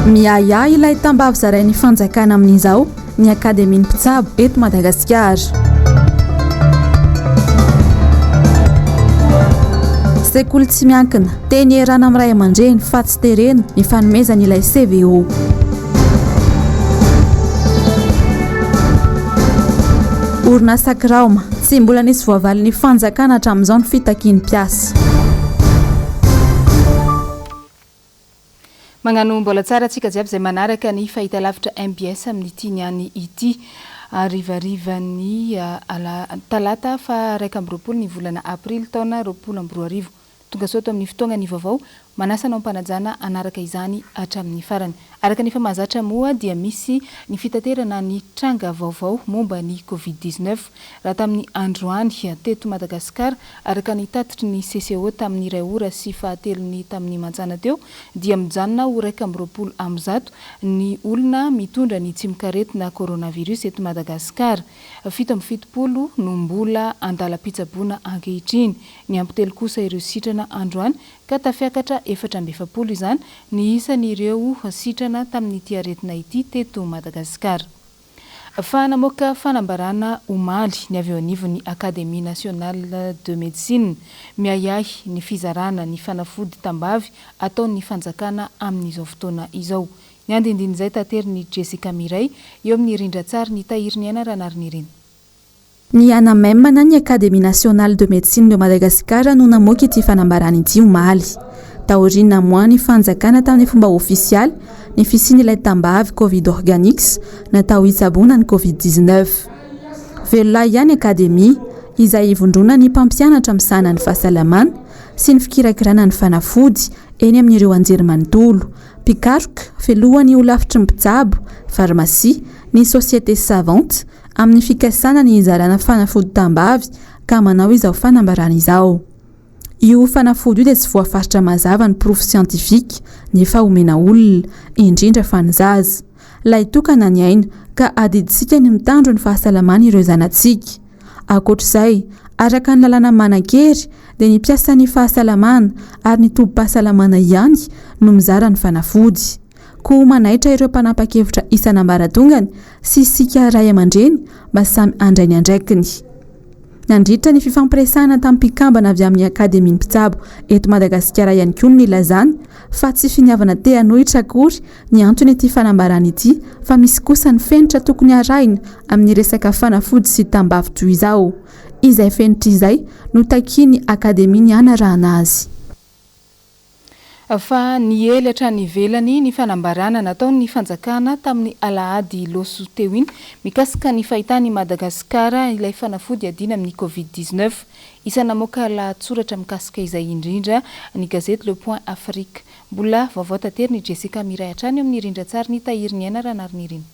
Miahiahy ilay tambavy zarain'ny fanjakana amin'izao ny Akademian'ny mpitsabo eto Madagasikara. Sekoly tsy miankina, teny ierana amin'ny ray aman-dreny fa tsy terena ny fanomezana ilay CVO. Orinasa Kraoma, tsy mbola nisy voavalin'ny fanjakana hatramin'izao ny fitakian'ny mpiasa. Magnano mbola tsara antsika jiaby izay manaraka ny fahitalavitra mbs amin'ity niany ity. Harivarivan'ny talata faha 21 ny volana aprily taona 2020. Tongasoa ato amin'ny fotoagna ny vaovao, manasa anao am-panajana hanaraka izany hatramin'ny farany. Araka ny efa mahazatra moa dia misy ny fitaterana ny tranga vaovao momba ny Covid 19. Raha tamin'ny androany teto Madagasikara, araka ny tatitry ny CCO tamin'ny iray ora sy fahatelony tamin'ny mantsana teo dia mijanona ho 121 ny olona mitondra ny tsimokaretina coronavirus eto Madagasikara. 77 no mbola andalam-pitsaboana ankehitriny. Niampy telo kosa ireo sitrana androany ka tafiakatra 44 izany ny isan'ireo sitrana tamin'ity aretina ity teto Madagasikara. Fa namoaka fanambarana omaly ny avy eo anivon'ny Académie Nationale de Médecine miahiahy ny fizarana ny fanafody tambavy ataon'ny fanjakana amin'izao fotoana izao. Ny andindin'izay taterin'i Jessica Mireille eo amin'ny rindrantsary ny Tahiriniaina Ranarinirina. Ny ANAMEM na ny Académie Nationale de Médecine de Madagascar no namoaka ity fanambarana ity omaly. Taorian'ny namoahan'ny fanjakana tamin'ny fomba ofisialy ny fisian'ilay tambavy Covid Organics natao hitsaboana ny Covid 19. Velona ihany Akademia, izay ivondronan'ny mpampianatra misahana ny fahasalamana sy ny fikirakirana ny fanafody eny amin'ireo anjerimanontolo, mpikaroka, filohan'ny holafitry ny mpitsabo, farmasia, ny société savante, amin'ny fikasana ny hizarana fanafody tambavy ka manao izao fanambarana izao. Io fanafody io dia tsy voafaritra mazava ny porofo siantifika nefa omena olona, indrindra fa ny zaza. Lahitokana ny aina ka adidintsika ny mitandro ny fahasalaman'ireo zanatsika. Ankoatra izay, araka ny lalàna manan-kery dia ny mpiasan'ny fahasalamana ary ny tobim-pahasalamana ihany no mizara ny fanafody. Koa manaitra ireo mpanapa-kevitra isan'ambaratongany sy isika ray aman-dreny mba samy handray ny andraikiny. Nandritra ny fifampiresahana tamin'ny mpikambana avy amin'ny Akademian'ny mpitsabo eto Madagasikara ihany koa no nilazany fa tsy finiavana te hanohitra akory ny anton'ity fanambarana ity fa misy kosa ny fenitra tokony harahina amin'ny resaka fanafody sy tambavy toy izao. Izay fenitra izay no takian'ny Akademia ny hanarahana azy. Fa niely hatrany ivelany ny fanambarana nataon'ny fanjakana tamin'ny alahady loso teo iny mikasika ny fahitan'i Madagasikara ilay fanafody iadiana amin'ny Covid 19. Isan'ny namoaka lahatsoratra mikasika izay indrindra ny gazety Le Point Afrique. Mbola vaovao taterin'i Jessica Miray hatrany eo amin'ny rindran-tsarin'i Tahiriniaina Ranarinirina.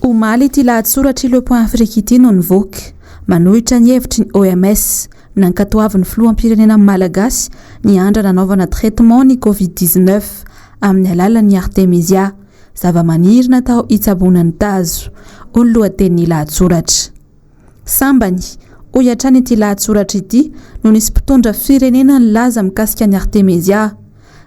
Omaly ity lahatsoratr'i Le Point Afrique ity no nivoaka. Manohitra ny hevitry ny OMS, nankatoavin'ny filoham-pirenena malagasy ny andrana hanaovana traitement ny Covid 19 amin'ny alalan'ny Artemisia, zavamaniry natao hitsaboana ny tazo, hoy ny lohatenin'ny lahatsoratra. Sambany, hoy hatrany ity lahatsoratra ity, no nisy mpitondra firenena nilaza mikasika ny Artemisia.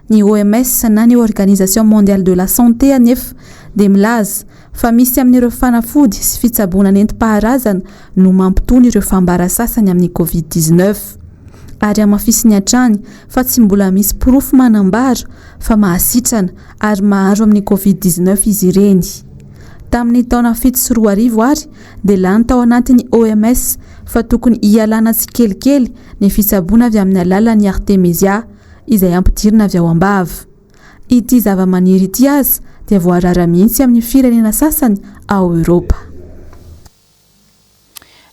Ny OMS na ny Organisation Mondiale de la Santé anefa dia milaza fa misy amin'ireo fanafody sy fitsaboana nentim-paharazana no mampitony ireo fambara sasany amin'ny Covid 19. Ary hamafisiny hatrany fa tsy mbola misy porofo manambara fa mahasitrana ary maharo amin'ny Covid 19 izy ireny. Tamin'ny taona 2007 ary dia lany tao anatin'ny OMS fa tokony hialana tsikelikely ny fitsaboana avy amin'ny alalan'ny Artemisia izay ampidirina avy ao am-bava. Ity zavamaniry ity aza dia voarara mihitsy amin'ny firenena sasany ao Eoropa.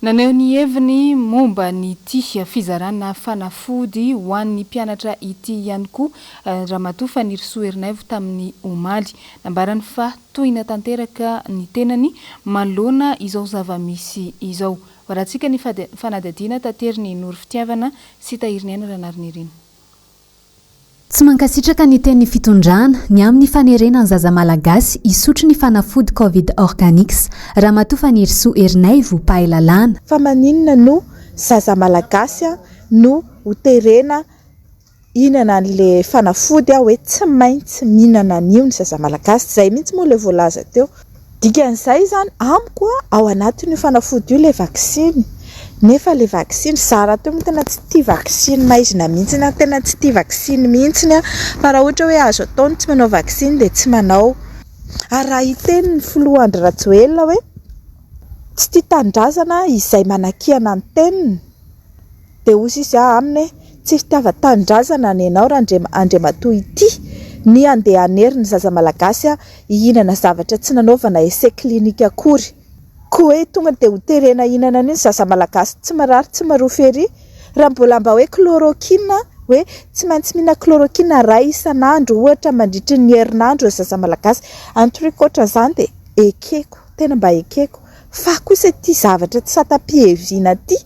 Naneho ny heviny momba an'ity fizarana fanafody ho an'ny mpianatra ity ihany koa Ramatoa Fanirisoa Ernaivo tamin'ny omaly. Nambarany fa tohina tanteraka ny tenany manoloana izao zava-misy izao. Hoarahantsika ny fanadihadiana taterin'i Noro Fitiavana sy Tahiriniaina Ranarinirina. Tsy mankasitraka ny tenin'ny fitondrana ny amin'ny fanerena ny zaza malagasy hisotro ny fanafody Covid Organics, Ramatoa Fanirisoa Ernaivo, mpahay lalàna. Fa maninona no zaza malagasy no ho terena. hihinana an'le fanafody aho hoe tsy maintsy mihinana an'io ny zaza malagasy, izay mihitsy moa ilay voalaza teo. Dikan'izay izany amiko ao anatin'io fanafody io ilay vaksiny, nefa ilay vaksiny, za rahateo moa tena tsy tia vaksiny maizina mihitsy aho, tena tsy tia vaksiny mihitsy aho, fa raha ohatra hoe azo atao ny tsy manao vaksiny dia tsy manao. Ary raha hiteny ny filoha Andry Rajoelina hoe tsy tia tanindrazana izay manakiana ny teniny, Dia hoy sisa aho aminy hoe, Tsy fitiavan-tanindrazana nenao Andriamatoa ity ny handeha hanery ny zaza malagasy hihinana zavatra tsy nanaovana essai clinique akory. Koa hoe tonga dia ho terena hihinana an'io ny zaza malagasy tsy marary tsy marofy ery. Raha mbola mba hoe chloroquine, hoe tsy maintsy mihinana chloroquine iray isan'andro ohatra mandritry ny herinandro ny zaza malagasy, un truc ohatran'izany dia ekeko, tena mba ekeko. Fa kosa ity zavatra tsy satam-piheviana ity.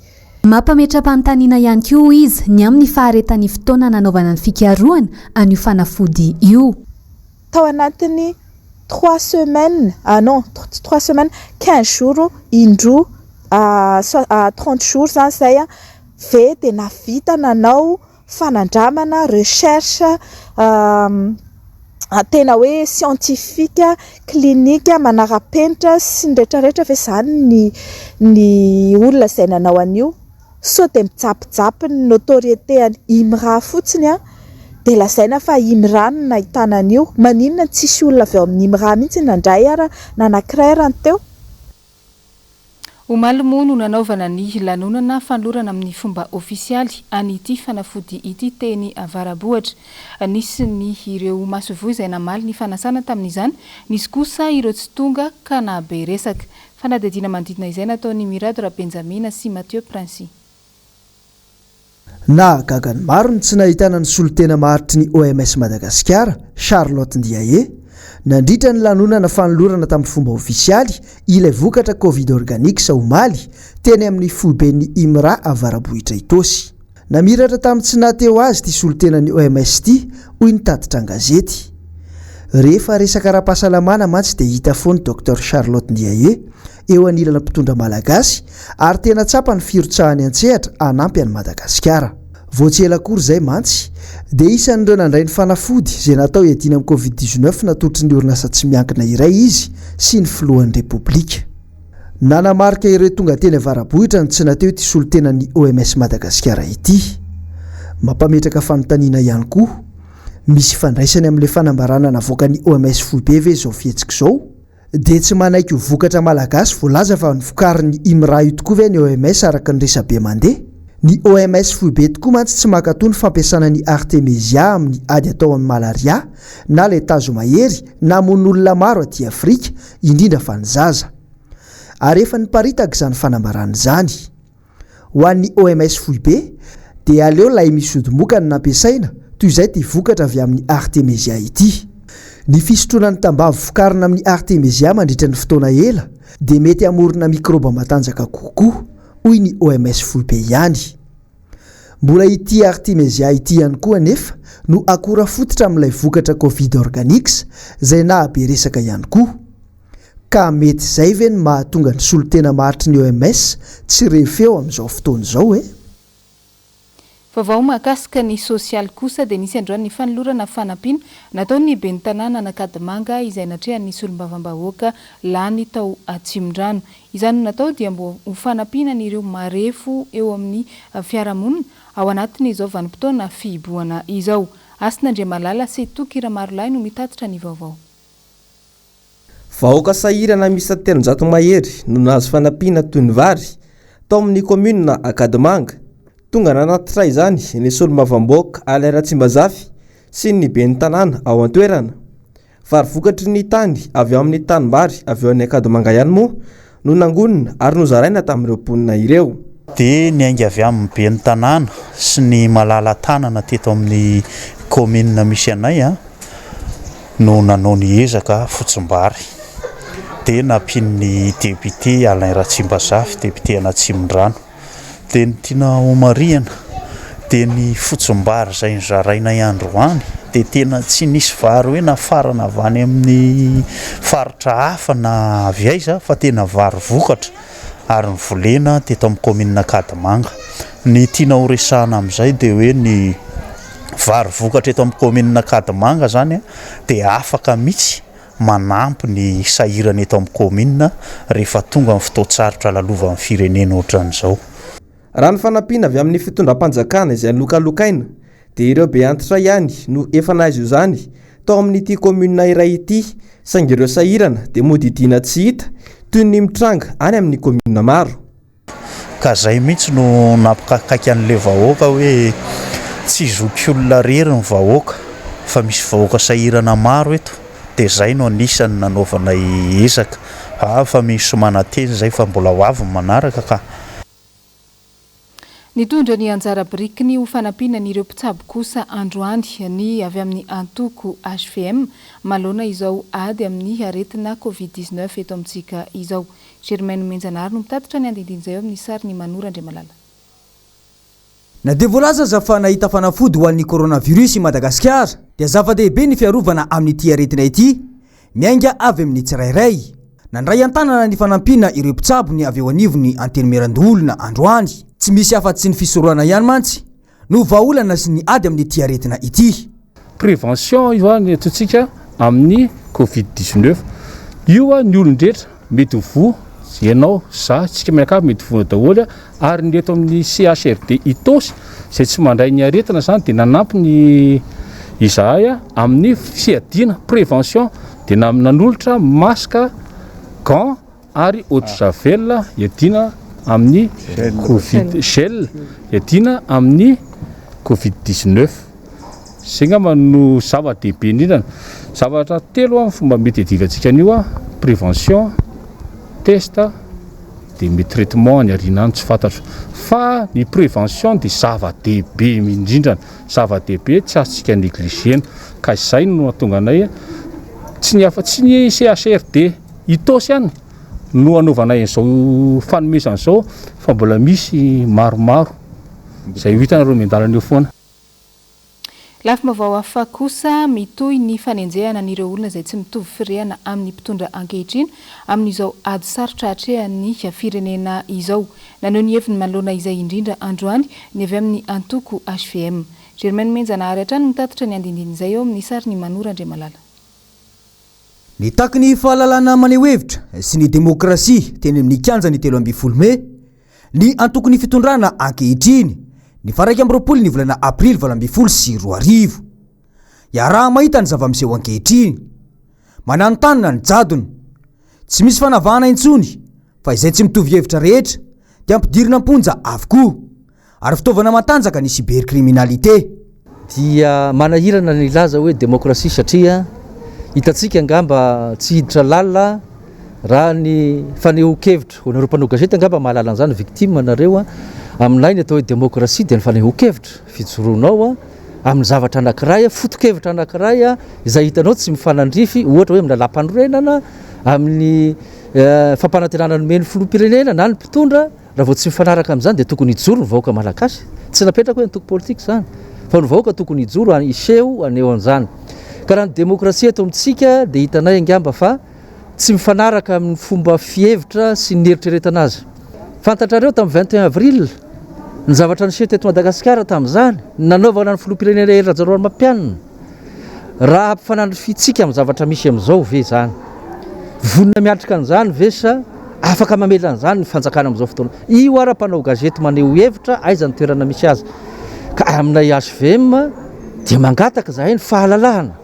Mampametra-panontaniana ihany koa, hoy izy, ny amin'ny faharetan'ny fotoana nanaovana ny fikarohana an'io fanafody io. Tao anatin'ny trois semaines, ah non, tsy trois semaines, 15 jours indroa, 30 jours izany izay ve dia nahavita nanao fanandramana, recherche, tena hoe scientifique, clinique, manara-penitra sy ny rehetra rehetra ve izany ny ny olona izay nanao an'io? Sao dia mijapijapy ny notoriété an'i IMRA fotsiny an, dia lazaina fa IMRA no nahitana an'io. Maninona no tsisy olona avy ao amin'ny IMRA mihitsy nandray ara na anankiray ara ny teo? Omaly moa no nanaovana ny lanonana fanolorana amin'ny fomba ofisialy an'ity fanafody ity teny Avarabohitra. Nisy ny ireo masoivoho izay namaly ny fanasana tamin'izany, nisy kosa ireo tsy tonga ka nahabe resaka. Fanadihadiana manodidina izay nataon'i Mirado Rabenjamina sy Mathieu Princi. Nahagaga ny maro ny tsy nahitana ny solontena maharitry ny OMS Madagasikara, Charlotte Ndiaye, nandritra ny lanonana fanolorana tamin'ny fomba ofisialy ilay vokatra Covid Organics omaly, teny amin'ny foiben'ny IMRA Avarabohitra Itaosy. Namiratra tamin'ny tsy naha teo azy ity solontenan'ny OMS ity, hoy ny tatitra an-gazety. Rehefa resaka ara-pahasalamana mantsy dia hita foana Docteur Charlotte Ndiaye, eo anilana mpitondra malagasy ary tena tsapa ny firotsahany an-tsehatra hanampy an'i Madagasikara. Vao tsy ela akory izay mantsy dia isan'ireo nandray ny fanafody izay natao hiadiana amin'ny Covid 19 natolotry ny orinasa tsy miankina iray izy sy ny filohan'ny Repoblika. Nanamarika ireo tonga teny Avarabohitra ny tsy nateo ity solontenan'ny OMS Madagasikara ity. Mampametraka fanontaniana ihany koa, misy ifandraisany amin'ilay fanambarana navoakan'ny OMS foibe ve izao fihetsika izao? Dia tsy manaiky ho vokatra malagasy voalaza fa novokarin'ny IMRA io tokoa ve ny OMS araka ny resabe mandeha? Ny OMS foibe tokoa mantsy tsy mankatoa ny fampiasana ny Artemisia amin'ny ady atao amin'ny malaria na ilay tazo mahery namono olona maro aty Afrika, indrindra fa ny zaza. Ary efa niparitaka izany fanambarana izany. Ho an'ny OMS foibe dia aleo lay misy odimoka no nampiasaina toy izay ity vokatra avy amin'ny Artemisia ity. Ny fisotroana ny tambavy vokarina amin'ny Artemisia mandritra ny fotoana ela dia mety hamorona mikraoba matanjaka kokoa, hoy ny OMS foibe ihany. Mbola ity Artemisia ity ihany koa anefa no akora fototra amin'ilay vokatra Covid Organics izay nahabe resaka ihany koa. Ka mety izay ve no mahatonga ny solontena maharitry ny OMS tsy re feo amin'izao fotoana izao e? Vaovao mahakasika ny sosialy kosa dia nisy androany ny fanolorana fanampiana nataon'ny ben'ny tanàna an'Ankadimanga izay natrehan'ny solombavambahoaka lany tao Atsimondrano. Izany no natao dia mbo ho fanampiana an'ireo marefo eo amin'ny fiarahamonina ao anatin'izao vanim-potoana fihibohana izao. Hasina Andriamalala sy Toky Ramarolahy no mitatitra ny vaovao. Vahoaka sahirana miisa 300 mahery no nahazo fanampiana toy ny vary, tao amin'ny kaominina Ankadimanga. Tonga nanatitra izany ny solombavambahoaka Alain Ratsimbazafy sy ny ben'ny tanàna ao an-toerana. Vary vokatry ny tany avy ao amin'ny tanimbary avy eo any Ankadimanga ihany moa no nangonina ary nozaraina tamin'ireo mponina ireo. Dia niainga avy amin'ny ben'ny tanàna sy ny malala-tanana teto amin'ny kaominina misy anay no nanao ny ezaka fotsimbary. Dia nampian'ny député Alain Ratsimbazafy, député an'Atsimondrano. Dia ny tiana homarihina dia ny fotsimbary izay nozarainay androany dia tena tsy nisy vary hoe nafarana avy any amin'ny faritra hafa na avy aiza fa tena vary vokatra ary novolena teto amin'ny kaominina Ankadimanga. Ny tiana horesahana amin'izay dia hoe ny. vary vokatra eto amin'ny kaominina Ankadimanga izany dia afaka mihitsy manampy ny sahirana eto amin'ny kaominina rehefa tonga ny fotoan-tsarotra lalovan'ny firenena ohatran'izao. Raha ny fanampiana avy amin'ny fitondram-panjakana izay lokalokaina dia ireo be antitra ihany no efa nahazo izany tao amin'ity kaominina iray ity saingy ireo sahirana dia mody hidiana tsy hita toy ny mitranga any amin'ny kaominina maro. Ka zay mihitsy no nampikaikaika an'le vahoaka hoe tsy zokiolona rery ny vahoaka fa misy vahoaka sahirana maro eto de zay no anisany nanaovanay ezaka fa fa misy manantena zay fa mbola ho avy ny manaraka ka. Nitondra ny anjara birikiny ho fanampiana an'ireo mpitsabo kosa androany ny avy amin'ny antoko hvm manoloana izao ady amin'ny aretina Covid 19 eto amintsika izao. Germain Nomenjanahary no mitatitra ny andindin'izay eo amin'ny sarin'i Manoro Andriamalala. Na dia voalaza aza fa nahita fanafody ho an'ny coronavirus i Madagasikara dia zava-dehibe ny fiarovana amin'ity aretina ity miainga avy amin'ny tsirairay. Nandray an-tanana ny fanampiana ireo mpitsabo ny avy eo anivon'ny Antenimierandoholona androany. Tsy misy afa-tsy ny fisorohana ihany mantsy no vahaolana sy ny ady amin'ity aretina ity. Prévention io ny antsointsika amin'ny covid 19. Io ny olon-drehetra mety ho voa, ianao, za, tsika mianakavy mety voa daholo ary ny eto amin'ny CHRD Itaosy izay tsy mandray ny aretina izany dia nanampy ny izahay amin'ny fiadiana, prévention, dia nanolotra masque, gants ary eau de javel iadiana amin'ny covid, gel iadiana amin'ny covid 19. Izay angamba no zava-dehibe indrindra. Zavatra telo ny fomba mety hiadivantsika an'io, prévention, test, dia mety traitement any aoriana any tsy fantatro. Fa ny prévention dia zava-dehibe indrindra, zava-dehibe tsy azontsika negligena. Ka izay no nahatonga anay tsy ny afa-tsy ny CHRD Itaosy ihany no anaovanay an'izao fanomezana izao fa mbola misy maromaro izay ho hitanareo miandalana eo foana. Lafim-baovao hafa kosa, mitohy ny fanenjehana an'ireo olona izay tsy mitovy firehana amin'ny mpitondra ankehitriny amin'izao ady sarotra atrehan'ny firenena izao. Naneho ny heviny manoloana izay indrindra androany ny avy amin'ny antoko hvm. Germain Nomenjanahary hatrany mitatitra ny andindinin'izay eo amin'ny sarin'i Mano Randriamalala. Nitaky ny fahalalana maneho hevitra sy ny demokrasia teny amin'ny kianja ny 13 mey ny antokon'ny fitondrana ankehitriny, ny faha 21 ny volana aprily 2018. Iaraha-mahita ny zava-miseho ankehitriny. Mananontanona ny jadona. Tsy misy fanavahana intsony fa izay tsy mitovy hevitra rehetra dia ampidirina am-ponja avokoa. Ary fitaovana matanjaka ny cybercriminalité. Dia manahirana ny hilaza hoe demokrasia satria hitantsika angamba tsy hiditra lalina raha ny fanehoan-kevitra, ho anareo mpanao gazety angamba mahalala an'izany, victime nareo, aminay ny atao hoe demokrasia dia ny fanehoan-kevitra, fijoroanao amin'ny zavatra anankiray, foto-kevitra anankiray izay hitanao tsy mifanandrify, ohatra hoe amin'ny lalàmpanorenana, amin'ny fampanantenana nomen'ny filoham-pirenena na ny mpitondra. Raha vao tsy mifanaraka amin'izany dia tokony hijoro ny vahoaka malagasy. Tsy napetraka hoe antoko politika izany, fa ny vahoaka tokony hijoro hiseho haneho an'izany. Ka raha ny demokrasia eto amintsika dia hitanay angamba fa tsy mifanaraka amin'ny fomba fihevitra sy ny nieritreretana azy. Fantatrareo tamin'ny 21 avril ny zavatra niseho teto Madagasikara tamin'izany, ny nanaovana ny filoham-pirenena Hery Rajaonarimampianina. Raha ampifanandrifintsika amin'ny zavatra misy amin'izao ve izany? Vonona miatrika an'izany ve sa afaka mamela an'izany ny fanjakana amin'izao fotoana? Io ara mpanao gazety maneho hevitra, aiza ny toerana misy azy? Ka aminay hvm dia mangataka izahay ny fahalalahana.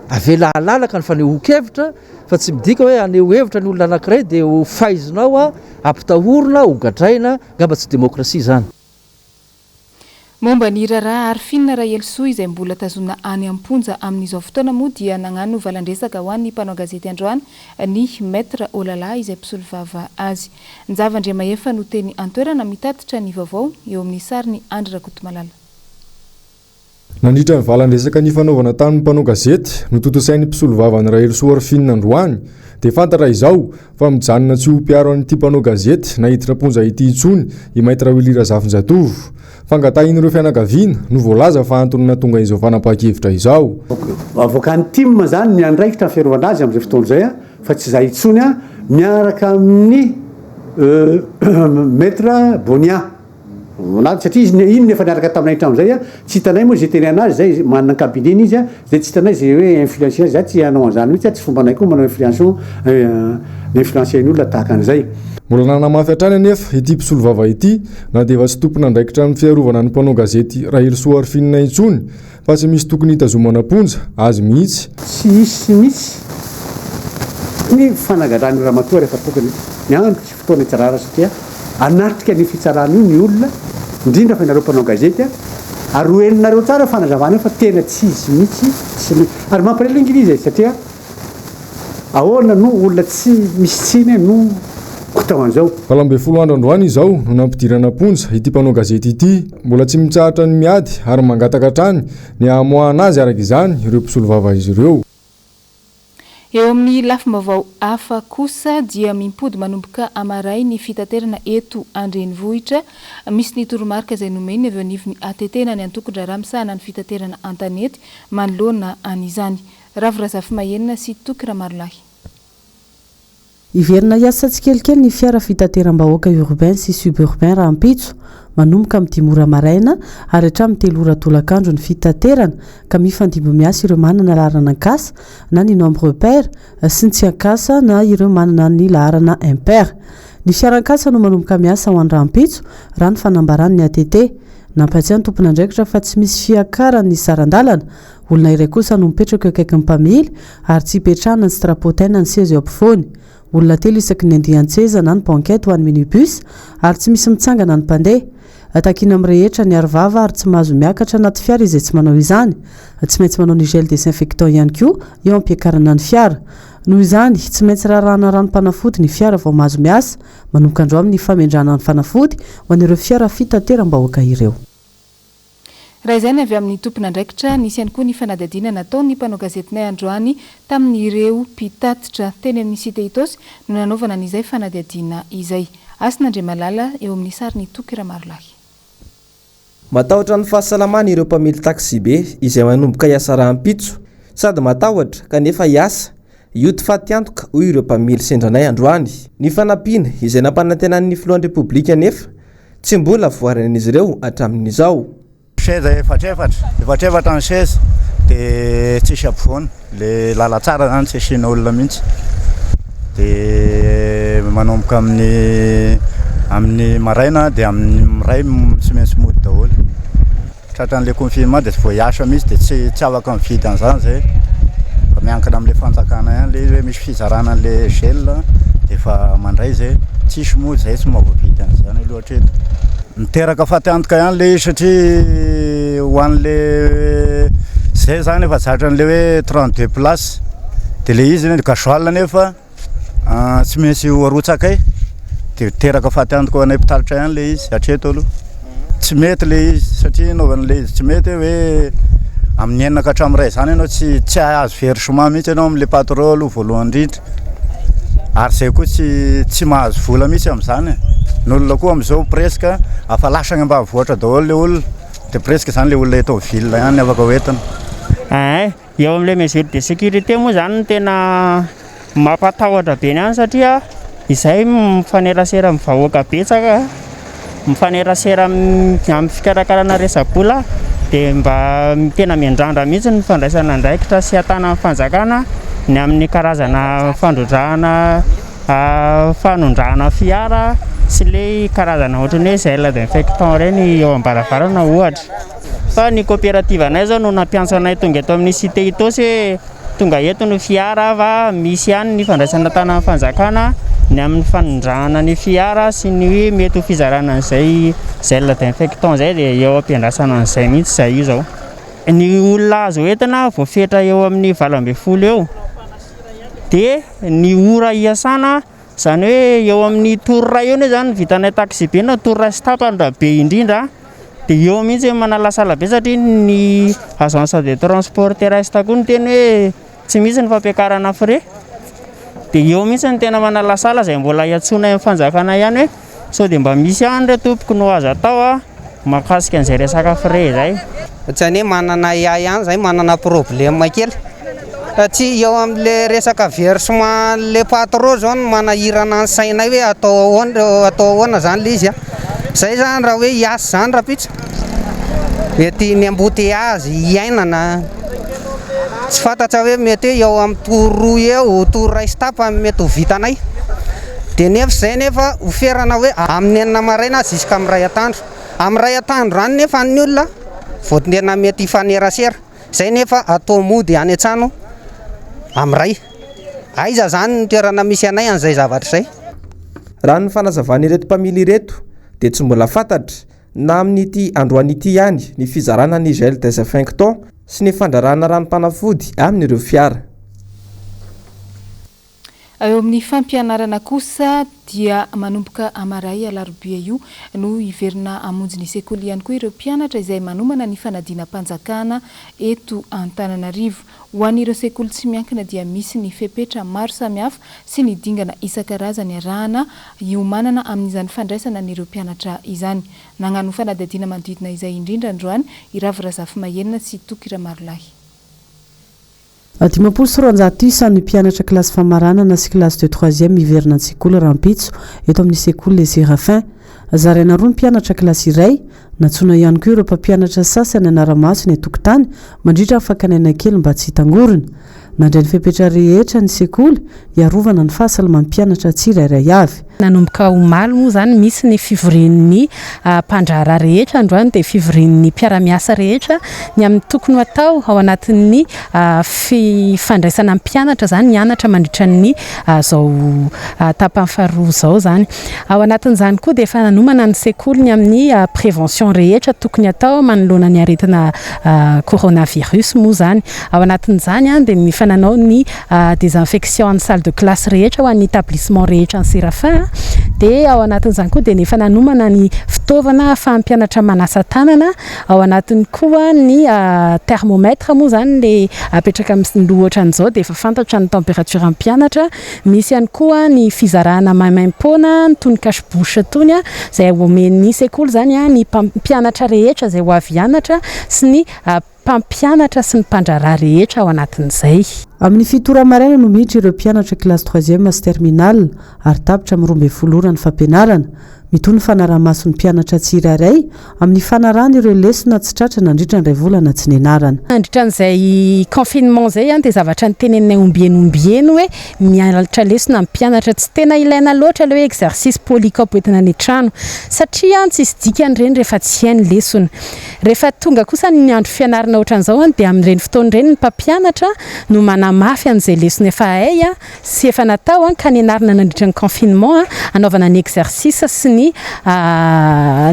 Avela halalaka ny fanehoan-kevitra fa tsy midika hoe haneho hevitra ny olona anankiray dia ho faizinao, ampitahorina, hogadraina, angamba tsy demokrasia izany. Momba ny raharaha Arifin Rahelisoa izay mbola tazonina any am-ponja amin'izao fotoana moa dia nagnano valan-dresaka ho an'ny mpanao gazety androany ny Maître Olala izay mpisolovava azy. Njava Andriamahefa no teny an-toerana mitatitra ny vaovao eo amin'ny sarin'i Andry Rakotomalala. Nandritra ny valan-dresaka nifanaovana tamin'ny mpanao gazety notontosain'ny mpisolovava an'i Rahelisoa Arfine androany dia fantatra izao fa mijanona tsy ho mpiaro an'ity mpanao gazety naiditra am-ponja ity intsony i Maître Willy Razafinjatovo. Fangatahin'ireo fianakaviana no voalaza fa antony nahatonga izao fanapahan-kevitra izao. Avoakan'ny tim izany ny andraikitra ny fiarovana azy amin'izay fotoana izay fa tsy izahay intsony miaraka amin'ny Maître Bonia. Na satria izy iny no efa niaraka taminay hatramin'izay a, tsy hitanay moa izay tenenana azy zay, manana cabinet-ny izy a, zay tsy hitanay izay hoe influencer azy, za tsy hanao an'izany mihitsy a, tsy fombanay koa manao influence mi-influencer ny olona tahaka an'izay. Mbola nanamafy hatrany anefa ity mpisolovava ity na dia efa tsy tompon'andraikitra amin'ny fiarovana ny mpanao gazety Rahelisoa Arfinina intsony fa tsy misy tokony hitazomana am-ponja azy mihitsy. Tsy hisy mihitsy ny fanagadrana io ramatoa rehefa tokony ny andro sy fotoana hitsarana satria hanatrika an'io fitsarana io ny olona indrindra fa ianareo mpanao gazety ary ho henonareo tsara io fanazavana io fa tena tsy izy mihitsy tsy ary mampalahelo ange izy e satria Ahoana no olona tsy misy tsiny no atao an'izao? 18 andro androany izao no nampidirana am-ponja ity mpanao gazety ity. Mbola tsy mitsahatra ny miady ary mangataka hatrany ny hamoahana azy araka izany ireo mpisolovava izy ireo. Eo amin'ny lafim-baovao hafa kosa dia mimpody manomboka hamaray ny fitaterana eto an-drenivohitra. Misy ny toromarika izay nomen'ny avy eo anivon'ny ATT na ny Antokon-draharaha misahana ny fitaterana an-tanety manoloana an'izany. Ravo Razafimahenina sy Toky Ramarolahy. Hiverina hiasa tsikelikely ny fiara fitateram-bahoaka urbain sy suburbain rahampitso, manomboka amin'ny dimy ora maraina ary hatramin'ny telo ora tolakandro ny fitaterana ka mifandimby miasa ireo manana laharana ankasa na ny nombre pair sy ny tsy ankasa na ireo manana ny laharana impair. Ny fiara ankasa no manomboka miasa ho an'ny rahampitso, raha ny fanambaran'ny ATT. Nampiatsiahy ny tompon'andraikitra fa tsy misy fiakaran'ny saran-dalana Olona iray kosa no mipetraka eo akaikin'ny mpamily ary tsy ipetrahana ny strapontin ny seza eo ampovoany. Olona telo isaky ny andian-tseza na ny banquette ho an'ny minibus ary tsy misy mitsangana ny mpandeha. Takiana amin'ny rehetra ny arovava ary tsy mahazo miakatra anaty fiara izay tsy manao izany. Tsy maintsy manao ny gel desinfectant ihany koa eo am-piakarana ny fiara. Noho izany, tsy maintsy rarahana ranom-panafody ny fiara vao mahazo miasa. Manomboka androany ny famendrahana ny fanafody ho an'ireo fiara fitateram-bahoaka ireo. Raha izay ny avy amin'ny tompon'andraikitra, nisy ihany koa ny fanadihadiana nataon'ny mpanao gazetinay androany tamin'ireo mpitatitra. Teny amin'ny Cité Itaosy no nanaovana an'izay fanadihadiana izay. Hasina Andriamalala eo amin'ny sarin'i Toky Ramarolahy. Matahotra ny fahasalamany ireo mpamily taksibe izay manomboka hiasa rahampitso. Sady matahotra kanefa hiasa, hioty fatiantoka hoy ireo mpamily sendra anay androany. Ny fanampiana izay nampanantenan'ny filohan'ny Repoblika anefa Tsy mbola voarin'izy ireo hatramin'izao. Seza efatrefatra, efatrefatra ny seza dia tsisy ampovoany, le lalantsara zany tsy asiana olona mihitsy, dia manomboka amin'ny amin'ny maraina dia amin'ny iray tsy maintsy mody daholo. Tratran'le confinement dia tsy vao hiasa mihitsy dia tsy tsy afaka mividy an'izany zay fa miankina amin'le fanjakana ihany le izy hoe misy fizarana an'le gel dia efa mandray zay, tsisy moa zay tsy mahavoavidy an'izany aloha hatreto. Miteraka fatiantoka ihany le izy satria ho an'le zay zany efa zatra an'le hoe 32 places dia le izy gasoil nefa Tsy maintsy ho arotsakay dia teraka faty antoka ho anay mpitaritra ihany ilay izy hatreto aloha. Tsy mety ilay izy satria anaovana ilay izy tsy mety hoe amin'ny enina ka hatramin'ny iray izany ianao tsy tsy hahazo versement mihitsy ianao amin'ilay patron aloha voalohany indrindra. Ary izay koa tsy tsy mahazo vola mihitsy amin'izany e. Ny olona koa amin'izao presque afa lasa any ambanivohitra daholo ilay olona dia presque izany ilay olona eto ville ihany no afaka hoentina. Ein, Eo amin'ilay mesure de sécurité moa izany no tena mampatahotra be ny any satria izay mifanerasera amin'ny vahoaka betsaka, mifanerasera amin'ny fikarakarana resa-bola dia mba tena miandrandra mihitsy ny fandraisana andraikitra sy atanan'ny fanjakana ny amin'ny karazana fandrodrahana fanondrahana fiara sy ilay karazana ohatran'ny hoe gel d'infectant ireny eo am-baravarana ohatra. Fa ny coopérative anay zao no nampiantso anay tonga eto amin'ny cité Itaosy hoe tonga eto ny fiara fa misy ihany ny fandraisana tanan'ny fanjakana ny amin'ny fanondrahana ny fiara sy ny hoe mety ho fizarana an'izay gel d'infectant izay dia eo am-piandrasana an'izay mihitsy izahay io zao. Ny olona azo entina voafetra eo amin'ny 18 eo dia ny ora iasana Izany hoe eo amin'ny tour iray eo anie izany ny vitanay taxi-be na tour iray sy tapany raha be indrindra dia eo mihitsy manalasala be satria ny agence de transport terrestre koa niteny hoe tsy misy ny fampiakarana frais dia eo mihitsy no tena manalasala izay mbola iantsoanay amin'ny fanjakana ihany hoe sao dia mba misy ihany re tompoko no azo atao a. Mahakasika an'izay resaka frais izay. Ohatrany hoe manana ahiahy ihany zahay, manana problème kely satria eo amin'le resaka versement an'le patron zao no manahirana ny sainay hoe atao ahoana, atao ahoana zany le izy a. Zay zany raha hoe hiasa zany rapitso mety ny embouteillage hiainana tsy fantatra hoe mety hoe eo amin'ny tour roa eo, tour iray sy tapany mety ho vitanay. Dia nefa izay nefa ho ferana hoe amin'ny enina maraina jusqu'à amin'ny iray atoandro. Amin'ny iray atoandro any nefa ny olona vao tena mety hifanerasera. Izay nefa atao mody any an-trano amin'ny iray. Aiza izany ny toerana misy anay an'izay zavatra izay? Raha ny fanazavan'ireto mpamily ireto dia tsy mbola fantatra na amin'ity androany ity ihany ny fizarana ny gel desinfectant sy ny fandrarana ranom-panafody amin'ireo fiara. Eo amin'ny fampianarana kosa dia manomboka hamaray alarobia io no hiverina hamonjy ny sekoly ihany koa ireo mpianatra izay manomana ny fanadinam-panjakana eto Antananarivo. Ho an'ireo sekoly tsy miankina dia misy ny fepetra maro samihafa sy ny dingana isan-karazany arahana hiomanana amin'izany fandraisana an'ireo mpianatra izany. Nagnano fanadihadiana manodidina izay indrindra androany i Ravo Razafimahenina sy Toky Ramarolahy. 250 isa ny mpianatra kilasy famaranana sy classe de troisième miverina an-tsekoly rahampitso eto amin'ny sekoly Les Séraphins. Zaraina roa ny mpianatra kilasy iray, nantsoina ihany koa ireo mpampianatra sasany hanara-maso ny an-tokotany mandritra ny fakana aina kely mba tsy hitangorona. Nandray ny fepetra rehetra ny sekoly hiarovana ny fahasalaman'ny mpianatra tsirairay avy. Nanomboka omaly moa izany misy ny fivorian'ny mpandraharaha rehetra, androany dia fivorian'ny mpiara-miasa rehetra ny amin'ny tokony ho atao ao anatin'ny fifandraisana mpianatra izany hianatra mandritra ny izao tapany faharoa izao izany. Ao anatin'izany koa dia efa nanomana ny sekoly ny amin'ny prévention rehetra tokony atao manoloana ny aretina coronavirus moa izany. Ao anatin'izany dia ny efa nanao ny désinfection ny salle de classe rehetra ho an'ny établissement rehetra ny Séraphin dia ao anatin'izany koa dia ny efa nanomana ny fitaovana ahafahan'ny mpianatra manasa tanana, ao anatiny koa ny thermomètre moa izany ilay apetraka amin'ny loha ohatran'izao dia efa fantatra ny température ny mpianatra. Misy ihany koa ny fizarana maimaimpoana toy ny cache bouche itony izay omen'ny sekoly izany ny mpampianatra rehetra izay ho avy hianatra sy ny mpampianatra sy ny mpandraharaha rehetra ao anatin'izay. Amin'ny fito ora maraina no miditra ireo mpianatra kilasy troisième sy terminale ary tapitra amin'ny 12 ora ny fampianarana. Mitohy ny fanaraha-maso ny mpianatra tsirairay amin'ny fanarahana ireo lesona tsy tratra nandritra ny iray volana tsy nianarana. Nandritra an'izay confinement izay dia zavatra noteneninay ombieny ombieny hoe mianatra lesona ny mpianatra. Tsy tena ilaina loatra ilay hoe exercice polycope hoentina any an-trano satria tsisy dikany ireny rehefa tsy hay ny lesona. Rehefa tonga kosa ny andro fianarana ohatran'izao dia amin'ireny fotoana ireny ny mpampianatra no manamafy an'izay lesona efa hay sy efa natao ka nianarana nandritra ny confinement hanaovana ny exercice sy ny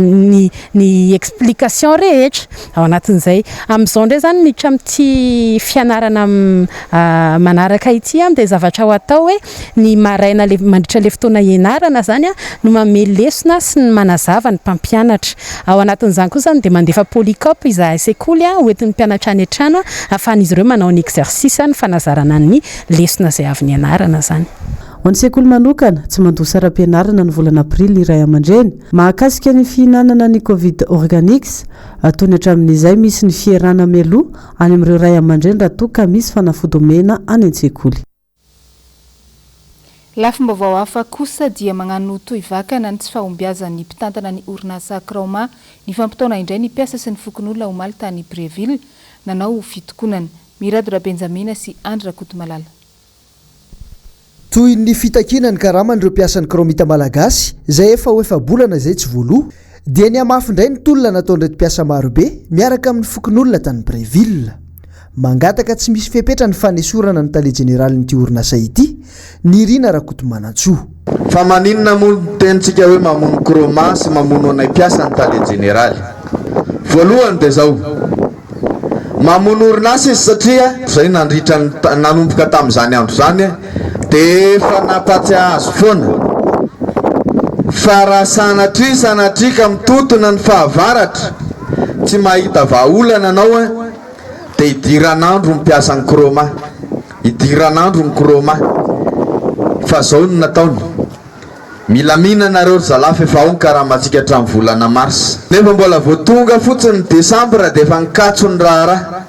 ny ny explication rehetra ao anatin'izay. Amin'izao indray izany miditra amin'ity fianarana manaraka ity dia zavatra ho atao hoe ny maraina le mandritra le fotoana ianarana izany no manome lesona sy ny manazava ny mpampianatra. Ao anatin'izany koa izany dia mandefa polycope izahay sekoly ho entin'ny mpianatra any an-trano ahafahan'izy ireo manao ny exercice ny fanazarana ny lesona izay avy nianarana izany. Ho an'ny sekoly manokana, tsy mandoa saram-pianarana ny volana aprily ny ray aman-dreny. Mahakasika ny fihinanana ny Covid Organics, toy ny hatramin'izay misy ny fierana mialoha any amin'ireo ray aman-dreny raha toa ka misy fanafody omena any an-tsekoly. Lafim-baovao hafa kosa dia magnano tohivakana ny tsy fahombiazan'ny mpitantana ny orinasa Kraoma nifampitaona indray ny mpiasa sy ny fokonolona omaly tany Brieville nanao fitokonana. Mirado Rabenjamina sy Andry Rakotomalala. Toy ny fitakiana ny karaman'ireo mpiasan'ny Kraomita Malagasy izay efa ho efa-bolana izay tsy voaloa, dia nihamafy indray ny tolona nataon'ireto mpiasa marobe miaraka amin'ny fokonolona tany Brieville. Mangataka tsy misy fepetra ny fanesorana ny tale jeneralin'ity orinasa ity, Nirina Rakotomanantsoa. Fa maninona moa no tenintsika hoe mamono chroma sy mamono anay mpiasa ny tale jeneraly? Voalohany dia izao, mamono orinasa izy satria izay nandritra ny nanomboka tamin'izany andro izany dia efa nampatsiahy azy foana fa raha sanatria sanatria ka mitotona ny fahavaratra tsy mahita vahaolana anao dia idiran'andro ny mpiasan'ny Chroma, idiran'andro ny Chroma, fa zao no nataony, milamina nareo ry zalahy f'efa ao ny karamantsika hatramin'ny volana mars. Nefa mbola vao tonga fotsiny ny desambra dia efa nikatso ny raharaha.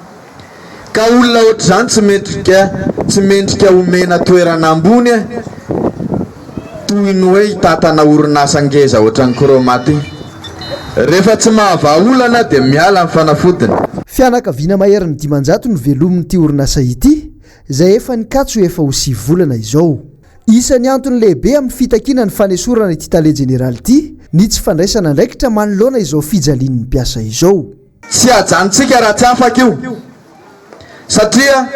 Ka olona ohatr'izany tsy mendrika tsy mendrika omena toerana ambony eh! Toy ny hoe hitantana orinasa ngeza ohatran'ny Chroma ty. Rehefa tsy mahavaha olana dia miala ny fanafodiny. Fianakaviana maherin'ny 500 no velomin'ity orinasa ity, izay efa nikatso efa ho sivy volana izao. Isan'ny antony lehibe amin'ny fitakiana ny fanesorana ity tale jeneraly ity ny tsy fandraisana andraikitra manoloana izao fijalian'ny mpiasa izao. Tsy hajanontsika raha tsy afaka io satria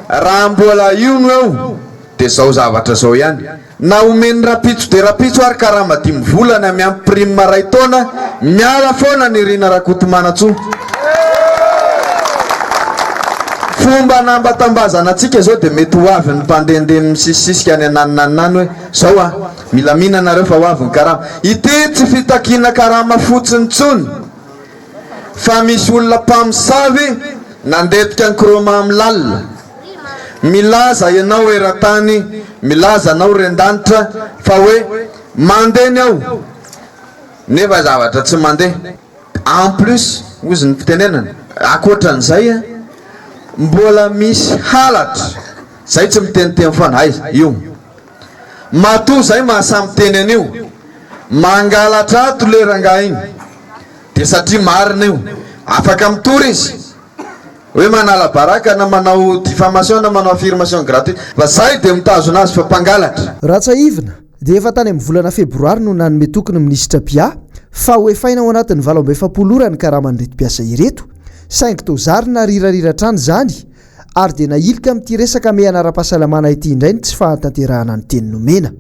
raha mbola io no eo dia zao zavatra zao ihany. Na omeny rapitso dia rapitso ary karama dimy volana miampy prime ray taona miala foana Nirina Rakotomanantsoa. Fomba anambatambazana antsika zao dia mety ho avy ny mpandehandeha misisisika any ananona any any hoe zao a, milamina nareo fa ho avy ny karama. Ity tsy fitakiana karama fotsiny intsony fa misy olona mpamosavy nandetika ny chroma amin'ny lalina. Milaza ianao eran-tany, milaza anao ren-danitra fa hoe mandeha ny ao nefa zavatra tsy mandeha. En plus, hozy ny fitenenana, ankoatran'izay mbola misy halatra, zay tsy miteniteny foana, aiza io? Matoa zay mahasahy miteny an'io, mangalatra ato le rangahy iny, dia satria marina io, afaka mitory izy, hoe manala baraka na manao diffamation na manao affirmation gratuite, fa zay dia mitazona azy fa mpangalatra. Raha tsiahivina dia efa tany amin'ny volana febroary no nanome toky ny minisitra Pia fa ho efaina ao anatin'ny 48 ora ny karaman'ireto mpiasa ireto, saingy toa zary narirarira hatrany izany ary dia nahilika amin'ity resaka hamehana ara-pahasalamana ity indray ny tsy fahatanterahana ny teny nomena.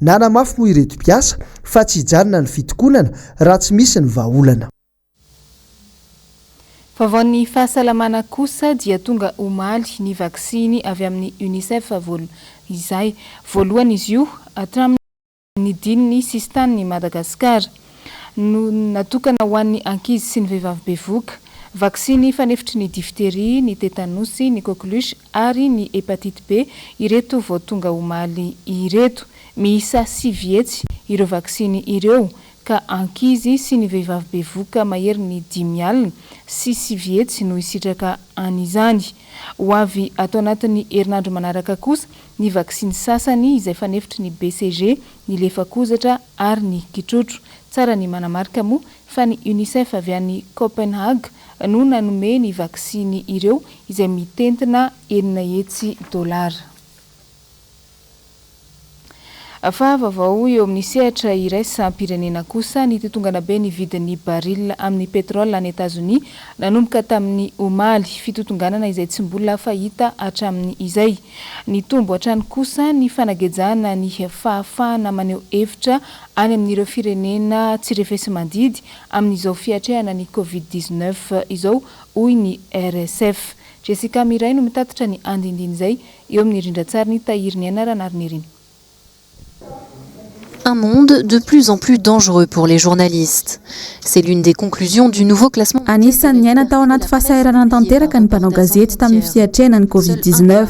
Nanamafy moa ireto mpiasa fa tsy hijanona ny fitokonana raha tsy misy ny vahaolana. Vaovaon'ny fahasalamana kosa dia tonga omaly ny vaksiny avy amin'ny Unicef izay voalohany izy io hatramin'ny nidin'ny sisintanin'i Madagasikara no natokana ho an'ny ankizy sy ny vehivavy bevohoka. Vaksiny fanefitry ny difteria, ny tetanosy, ny coqueluche ary ny hepatite B ireto vao tonga omaly ireto. Miisa 900 ireo vaksiny ireo ka ankizy sy ny vehivavy bevohoka maherin'ny 905 no hisitraka an'izany. Ho avy ato anatin'ny herinandro manaraka kosa ny vaksiny sasany izay fanefitry ny BCG, ny lefakozatra ary ny kitrotro. Tsara ny manamarika moa fa ny Unicef avy any Copenhague no nanome ny vaksiny ireo izay mitentina 600 dolara. Fa vaovao eo amin'ny sehatra iraisam-pirenena kosa, nitotongana be ny vidin'ny baril amin'ny pétrole any Etazonia nanomboka tamin'ny omaly, fitotonganana izay tsy mbola fahita hatramin'izay. Nitombo hatrany kosa ny fanagejana ny fahafahana maneho hevitra any amin'ireo firenena tsy refesi-mandidy amin'izao fiatrehana ny Covid 19 izao, hoy ny RSF. Jessica Miray no mitatitra ny andindin'izay Eo amin'ny rindran-tsarin'i Tahiriniaina Ranarinirina. Un monde de plus en plus dangereux pour les journalistes. C'est l'une des conclusions du nouveau classement. Anisan'ny niaina tao anaty fahasahiranana tanteraka ny mpanao gazety tamin'ny fiatrehana ny Covid 19.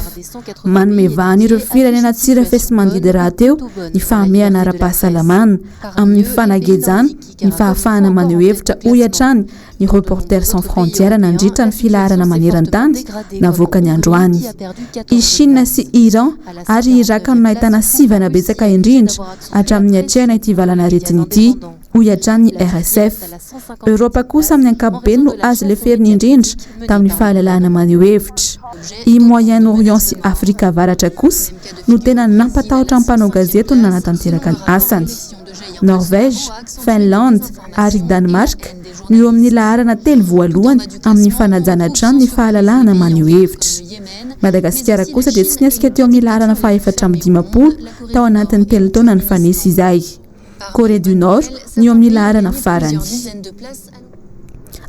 Manome vahana ireo firenena tsy refesi-mandidy rahateo ny fahamehana ara-pahasalamana amin'ny fanagejana ny fahafahana maneho hevitra, hoy hatrany ny Reporters sans frontières nandritra ny filaharana maneran-tany navoakany androany. I Chine sy Iran ary Irak no nahitana sivana betsaka indrindra hatramin'ny niatrehana ity valanaretina ity, hoy hatrany ny RSF. Eoropa kosa amin'ny ankapobeny no azo leferina indrindra tamin'ny fahalalahana maneho hevitra. I Moyen-Orient sy Afrika Avaratra kosa no tena nampatahotra ny mpanao gazety no nanatanteraka ny asany. Norvège, Finlande ary Danemark no eo amin'ny laharana telo voalohany amin'ny fanajana hatrany ny fahalalahana maneho hevitra. Madagasikara kosa dia tsy nihetsika teo amin'ny laharana faha-54 tao anatin'ny telo taona nifanesy izay. Corée du Nord no eo amin'ny laharana farany.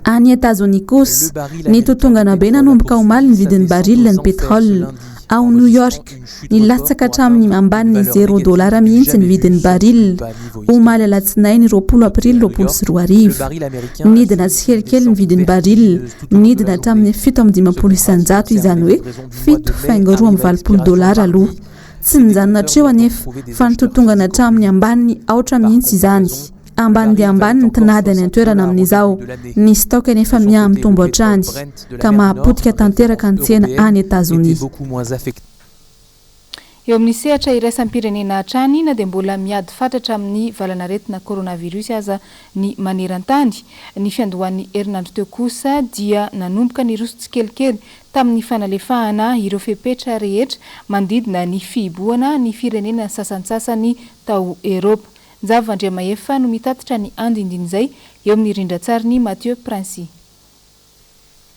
Any Etazonia kosa, nitotongana be nanomboka omaly ny vidin'ny baril ny pétrole. Ao New York, nilatsaka hatramin'ny ambanin'ny zéro dolara mihitsy ny vidin'ny baril, omaly alatsinainy 20 aprily 2020. Nidina tsikelikely ny vidin'ny baril, nidina hatramin'ny 57%, izany hoe fito faingo 82 dolara aloha. Tsy nijanona hatreo anefa, fa nitotongana hatramin'ny ambanin'ny aotra mihitsy izany. Ambany dia ambany ny tinady any an-toerana amin'izao. Ny stock anefa miha-mitombo hatrany, ka mahapotika tanteraka ny tsena any Etazonia. Eo amin'ny sehatra iraisam-pirenena hatrany, na dia mbola miady fatratra amin'ny valanaretina coronavirus aza ny maneran-tany, ny fiandohan'ny herinandro teo kosa dia nanomboka niroso tsikelikely tamin'ny fanalefahana ireo fepetra rehetra manodidina ny fihibohana ny firenena sasantsasany tao Eropa. Njavo Andriamahefa no mitatitra ny andindin'izay eo amin'ny rindran-tsarin'i Mathieu Princi.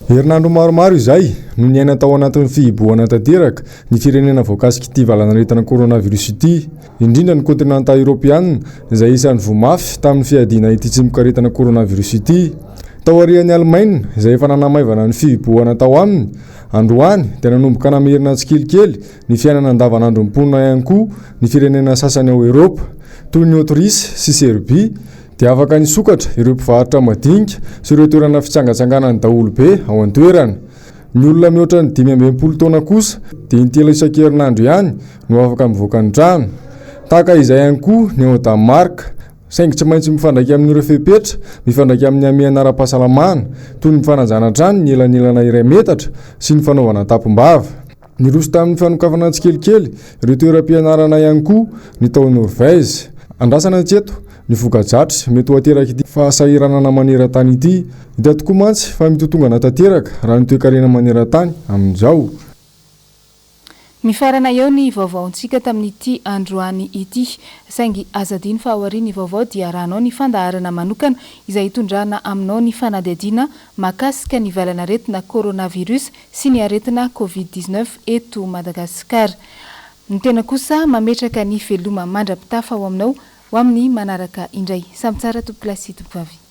Herinandro maromaro izay no niaina tao anatin'ny fihibohana tanteraka ny firenena voakasik'ity valanaretina coronavirus ity, indrindra ny kontinanta Eoropeana izay isan'ny voa mafy tamin'ny fiadiana ity tsimokaretina coronavirus ity. Taorian'i Alemaina izay efa nanamaivana ny fihibohana tao aminy, androany dia nanomboka namerina tsikelikely ny fiainana andavanandron'ny mponina ihany koa ny firenena sasany ao Eoropa, toy ny Aotrisy sy Serbia, dia afaka nisokatra ireo mpivarotra madinika sy ireo toerana fitsangatsanganan'ny daholobe ao an-toerana. Ny olona mihoatra ny 65 taona kosa dia intelo isan-kerinandro ihany no afaka mivoaka ny trano. Tahaka izay ihany koa ny ao Danemark, saingy tsy maintsy mifandraika amin'ireo fepetra mifandraika amin'ny hamehana ara-pahasalamana, toy ny fanajana hatrany ny elanelana iray metatra sy ny fanaovana tampom-bava. Niroso tamin'ny fanokafana tsikelikely ireo toeram-pianarana ihany koa ny tao Norvège. Andrasana hatreto ny voka-dratsy mety ho aterak'ity fahasahiranana maneran-tany ity. Hita tokoa mantsy fa mitotongana tanteraka raha ny toekarena maneran-tany amin'izao. Mifarana eo ny vaovaontsika tamin'ity androany ity. Saingy aza adino fa aorian'ny vaovao dia arahanao ny fandaharana manokana izay hitondrana aminao ny fanadihadiana mahakasika ny valan'aretina coronavirus sy ny aretina Covid 19 eto Madagasikara. Ny tena kosa mametraka ny veloma mandra-pitafa ao aminao ho amin'ny manaraka indray. Samy tsara tompokolahy sy tompokovavy.